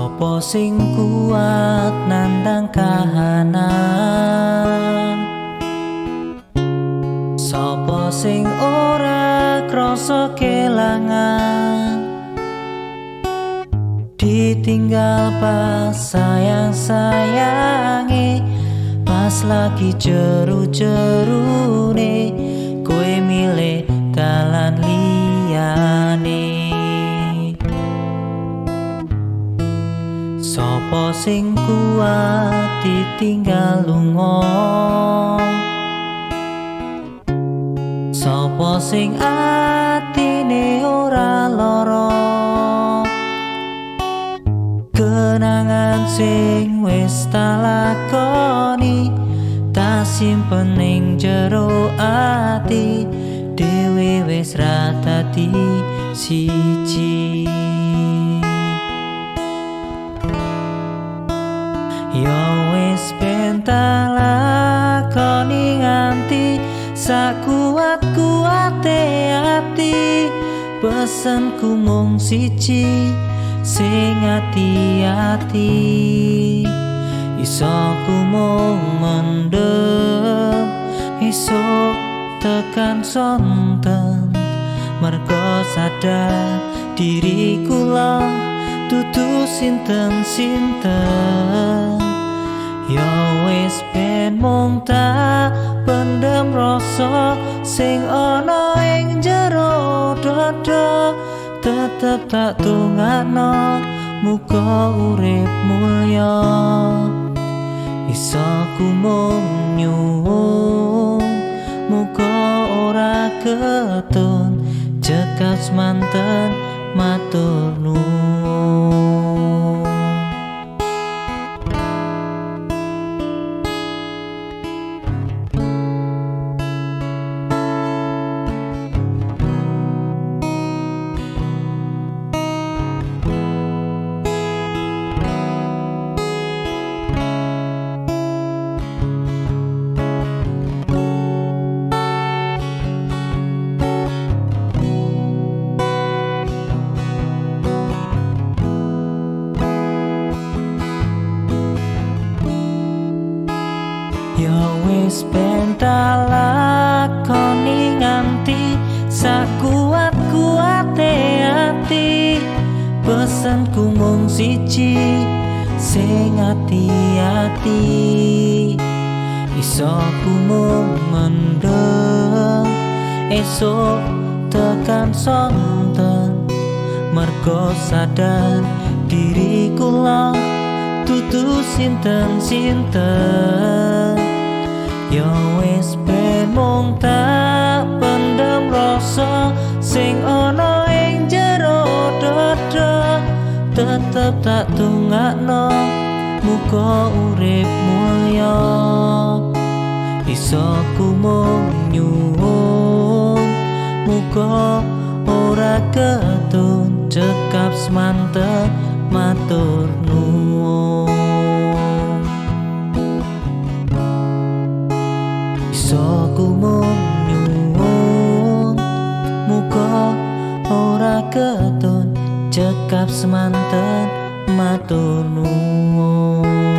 Sopo sing kuat nandang kahanan, sopo sing ora krasa kelangan, ditinggal pas sayang-sayange, pas lagi jeru-jerune, kowe milih dalan liyane. Sopo sing kuat ditinggal lunga, sopo sing atine ora lara, kenangan sing wis tak lakoni tak simpen ning jero ati, dhewe wis ra dadi siji. Ya wis ben tak lakoni nganti sakuat-kuate ati, pesenku mung siji sing ati-ati. Iso ku mung mendem, esuk tekan sonten, mergo sadar diriku lah dudu sinten-sinten. Ya wis ben mung tak pendem rasa sing ana ing jero dada, tetep tak dongakno muga urip mulya. Iso ku mung nyuwun muga ora ketun, cekap semanten matur nuwun. Ya wis ben tak lakoni nganti sakuat-kuate ati, pesenku mung siji sing ati-ati. Iso ku mung mendem, esuk tekan sonten, mergo sadar diriku lah dudu sinten-sinten. Ya wis ben mung tak pendem rasa sing ana ing jero dada, tetep tak dongakno muga urip mulya. Iso ku mung nyuwun muga ora ketun, cekap semanten matur nuwun. Iso ku mung nyuwun muga ora ketun, cekap semanten matur nuwun.